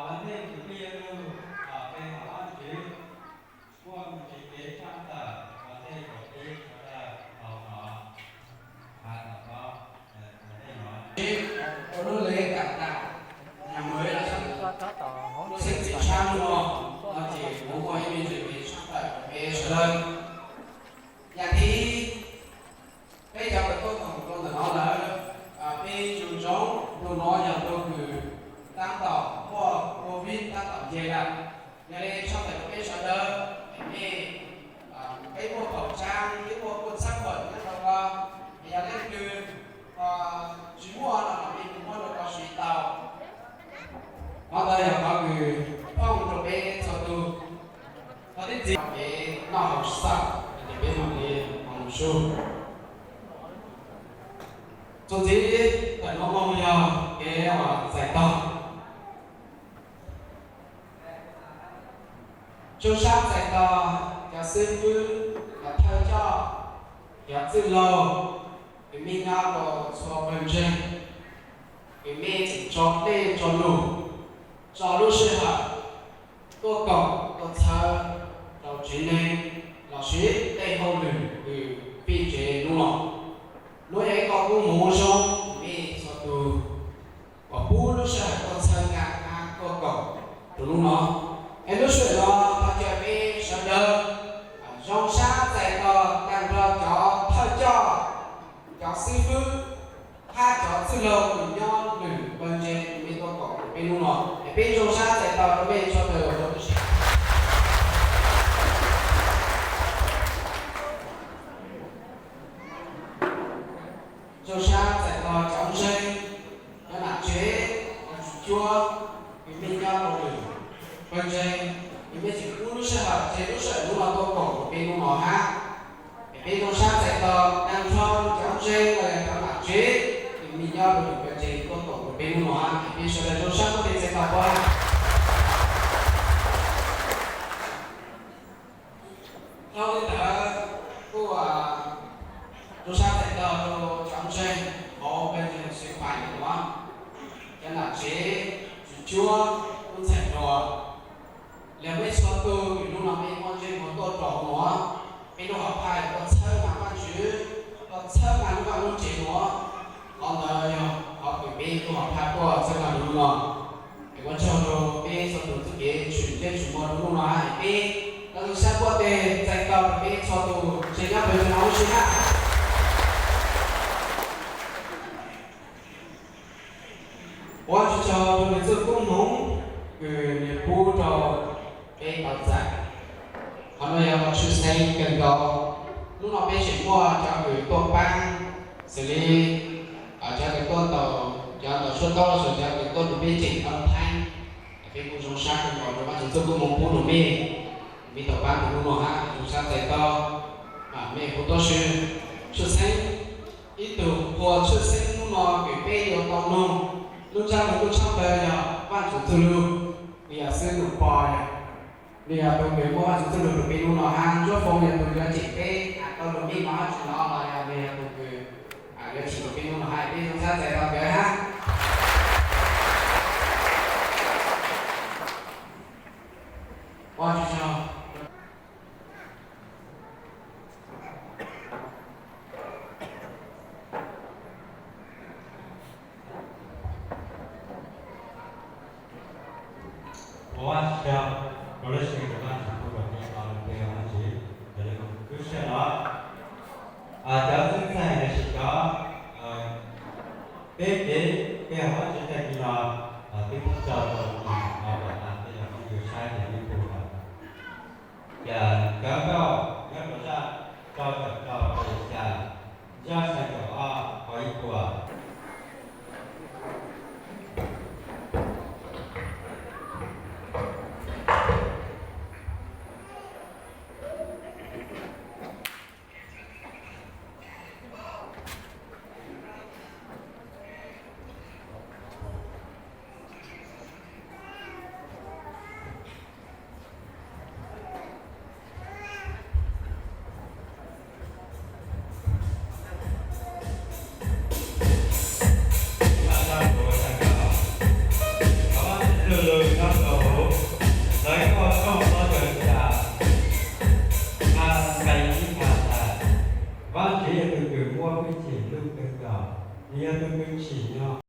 Ua ntej kuv pib yuav lug pe hawm Vajtswv, muaj mus tsev kev tshaj tawm ua ntej kuv peb sawv daws tau hnov. Ua lub le kam tas, nyag mawv los xeeb txim tshab lug no, no ces kuv muaj ib me ntsis kev tshaj tawm rau peb sawv daws. Yam thib ib, peb cov kws tuaj koom rau ntawm no lawm, peb nco ntsoov ntu no yog ntu kws tab tom muaj covid tab tom nce lawm. Yog li tshaj tawm rau peb sawv daws, peb muaj khẩu trang thiab muaj kua txhab khuam nyob rau ko, yog leej twg tsis muaj no los mej mus muab rau ko siv tau. Qhov ntawd yog qhov kws phooj rau peb txhua tus. Qhov thib txhis, peb noj haus xaum ces peb mam li mus sub. Txuas ntxiv ntawm no mus yog kev uas txais tos. Zoo sab txais tos cov xib fwb, cov thawj coj, cov txwj laug, kws mej nyob rau txhua pawg ntseeg, kws mej tseem tso dlej tso lug, tso lub sij hawm tuaj koom tuaj txhawb rau tsev neeg lossis tej hauj lwm kws pib tsev hnub no. Nuav yog ib qho koob hmoov zoo mej txhua tus uas pub lub sij hawm tuaj txhawb nqa hab tuaj koom rau hnub no. Es lub sij hawm no thov caw peb sawv daws zoo sab txais tos tag nrho cov thawj coj, cov xib fwb, hab cov txwj laug kws nyob lwm pawg ntseeg mej tuaj koom rau peb hnub no. Es peb zoo sab txais tos rau mej txhua tus. Zoo sab txais tos cov ntseeg, cov nam tsev, cov tswv cuab, kws mej nyob rau lwm pawg ntseeg, kws mej tseem pub lub sij hawm tseg lub sij hawm hnub no tuaj koom rau peb hnub no hab. Es peb zoo sab txais tos tag nrho cov ntseeg los yog cov nam tsev, kws mej nyob rau lwm pawg ntseeg tuaj koom rau peb hnub no hab. Es peb sawv daws zoo sab muab tes txais tos puab hab. Dhau li ntawd kuj zoo sab txais tos rau cov ntseeg hauv pawg ntseeg Xeev Khuam nuav, cov nam tsev, tswv cuab, tub ntxhais hluas, los mej txhua tug kws hnub no mej muaj ntsej muag tuaj rau nuav, peb lub hom phaj tuaj txhawb nqa Vajtswv, tuaj txhawb nqa lub vaj lub tsev nuav. Qhov ntawd yog qhov kws peb lub hom phaj tuaj txhawb nqa hnub no. Es ua tsaug rau peb txhua tus txuj kev tshwm ntsej tshwm muag rau hnub no hab, es peb tau zoo sab npuaj tes txais tos rau peb txhua tus tseem nyob pawg ntseeg no huv si hab. Ua tsaug rau nws txuj koob hmoov kws nws pub rau peb tau txais. Qhov no yog qhov tshwj xeeb kawg nkaus. Hnub no peb tseem muaj cov kws tuaj paab, xws li cov kws tuaj ntaus, cov ntaus suab taub, cov kws tuaj rau peb tseem tau thaib. Peb kuj zoo sab kawg nkaus rau Vajtswv txuj koob hmoov pub rau mej, mej tau paab rau hnub no hab, zoo sab txais tos. Mej kuj tuab swb tshwj xeeb, ib tug qhua tshwj xeeb hnub no kws peb yuav tau noog lub ntsab lug kuj tshaj plaws yog Vajtswv txuj lug, kws yog xib hwb Num Pog yog, nws yog tus kws muaj Vajtswv txuj lug rau peb hnub no hab. Ntsuab Foo yog tus yuav tshem peb tau lug mej no hab, tsis no los yog nws yog tus kws yuav tshem rau peb hnub no hab. Peb zoo sab txais tos nkawd hab. Ua tsaug. Vajtswv tsaug rau lub sij hawm uas Vajtswv pub rau peb tau los pe Vajtswv, yog li lub sij hawm no, cov xeeb ntxwv los sis cov, peb kev pe hawm Vajtswv tag kis no twb tso tau ib qho no rau peb cov phooj ywg saib ces nej puas, ces cov nkauj nyob rau zaj rau caum rau rau xya, zaj xya caum ob qhov ib puas. Vajtswv yog tus kws muab hwj chim lub kawg nkaus, nws yog tus kws tsim nyog